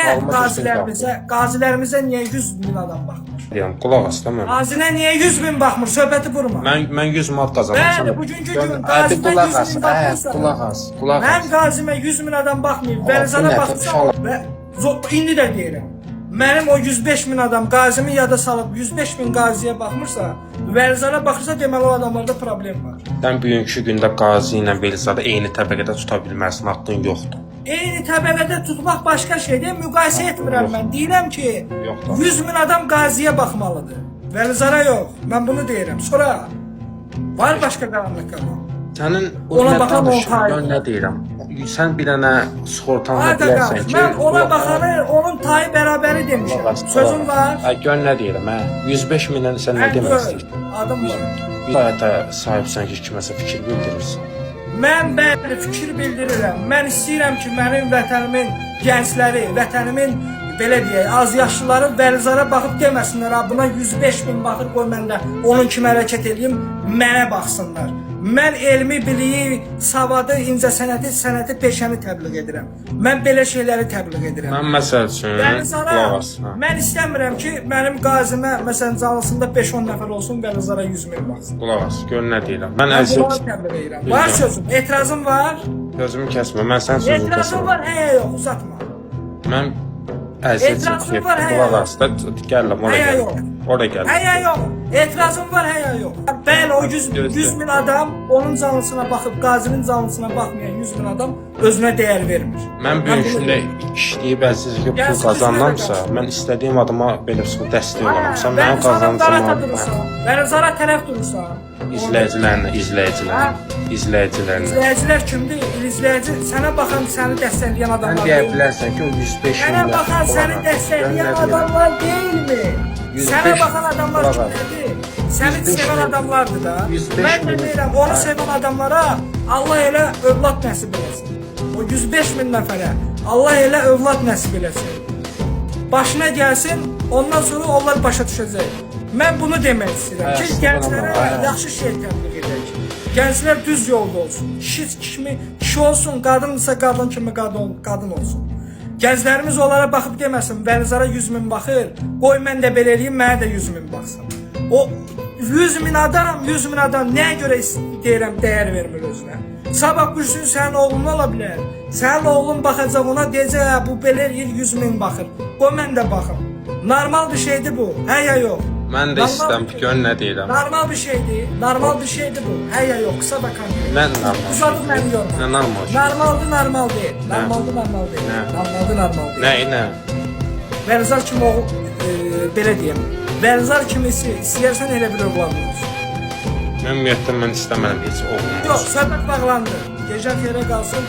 Niyə qazilərimizə, qazilərimizə niyə 100 min adam baxmır? Deyirəm, qulaq as da mənə. Qazinə niyə 100 min baxmır? Söhbəti vurma. Mən 100 manat qazanıram. Bəli, bugünkü gün Abi qazidə qulaq 100 as, min hə, baxmırsa. qulaq as, qulaq Mən as. qazimə 100 min adam baxmayıb, bu Vəlizada nə, baxırsa uşaqlar? və indi də deyirəm. Mənim o 105 min adam qazimi yada salıb 105 min qaziyə baxmırsa, Vəlizada baxırsa deməli o adamlarda problem var. Sən bugünkü gündə qazi ilə Velizadə eyni təbəqədə tuta bilməzsin, haqqın yoxdur. Eyni təbəqədə tutmaq başqa şeydir, müqayisə etmirəm mən. Deyirəm ki, Yoxdur. 100 min adam qaziyə baxmalıdır. Vəlizara yox. Mən bunu deyirəm. Sonra var başqa qaranlıq qalan. Sənin Ona nə baxan danışım, on mən nə deyirəm? Sən bir dənə sığortanı Ay bilərsən qaqaş, ki, mən ona baxanı onun tayı bərabəri demişəm. Qulaq as, Sözüm qulaq var. as. Ay gör nə deyirəm, hə? 105 mindən sən nə Mən demək gör, istəyirsən? Adım var. Bir həyata sahibsən ki, kiməsə fikir bildirirsən. Mən bəli fikir bildirirəm. Mən istəyirəm ki, mənim vətənimin gəncləri, vətənimin belə deyək, az yaşlıları Vəlizara baxıb deməsinlər, ha buna 105 min baxır, qoy mən də onun kimi hərəkət eləyim, mənə baxsınlar. Mən elmi, biliyi, savadı, incəsənəti, sənəti, peşəni təbliğ edirəm. Mən belə şeyləri təbliğ edirəm. Mən məsəl üçün, Vəlizara, qulaq as. Hə. mən istəmirəm ki, mənim qazimə, məsələn, canlısında 5-10 nəfər olsun, Vəlizara 100 min baxsın. Qulaq as, gör nə deyirəm. Mən Mən əziyyət bunları təbliğ edirəm. Var sözüm, etirazım var. sözümü kəsmə. Mən sənin sözünü Etirazım kəsməm. var, həyə yox, uzatma. Mən əziyyət Etirazım çəkib, var, həyə qulaq yox. as da, gəl lan, ora Həyə gəl. yox. Ora gəl. Həyə yox, etirazım var, həyə yox. Bəli, o 100, Gözlə. 100 min adam onun canlısına baxıb, qazinin canlısına baxmayan 100 min adam özünə dəyər vermir. Mən bu bunu gün deyirəm. işləyib əziz ki, pul Gəlsin, qazanamsa, üzünə də mən istədiyim adama belə çox dəstək olaram. Sən mənim Vəlizara dara qazancıma durursan, Vəlizara tərəf durursan. izləyicilərinə, izləyicilərinə, izləyicilərinə. İzləyicilər kimdir? İzləyici sənə baxan, səni dəstəkləyən Sən adamlar deyə deyil. bilərsən ki, o 105 Sənə min baxan, səni dəstəkləyən adamlar deyilmi? 105 Sənə baxan adamlar qulaq as. kimlərdir? Səni 105 sevən min. adamlardır da. 105 Mən də min. deyirəm, onu sevən adamlara Allah elə övlad nəsib eləsin. O 105 min nəfərə Allah elə övlad nəsib eləsin. Başına gəlsin, ondan sonra onlar başa düşəcək. Mən bunu demək istəyirəm ki, Hə, gənclərə hə. yaxşı şey təbliğ edək. Gənclər düz yolda olsun. Kişi kimi kişi olsun, qadınsa qadın kimi qadın, qadın olsun. Gənclərimiz onlara baxıb deməsin, Vəlizara 100 min baxır, qoy mən də belə eləyim, mənə də 100 min baxsın. O 100 min adam, 100 min adam nəyə görə deyirəm, dəyər vermir özünə. Sabah bir gün sənin oğlun ola bilər. Sənin oğlun baxacaq ona, deyəcək, hə, bu belə eləyir, 100 min baxır. Qoy mən də baxım. Normal bir şeydir bu. Hə ya yox. Mən də Normal istəyirəm bir ki, şey. gör nə deyirəm. Normal bir şeydir. Normal bir şeydir bu. Hə ya yox, qısa və konkret. Nə normal? Uzadıb məni yorma. Nə normal? Normaldır, normal deyil. Normaldır, normal deyil. Nə? Normaldır, normal deyil. Nə, nə? Vəlizar kimi oğul, belə deyim. Vəlizar kimisi istəyərsən elə bir övladın olsun. Mən ümumiyyətlə mən istəmərəm heç oğlum Yox, olsun. söhbət bağlandı. Gecən xeyrə qalsın.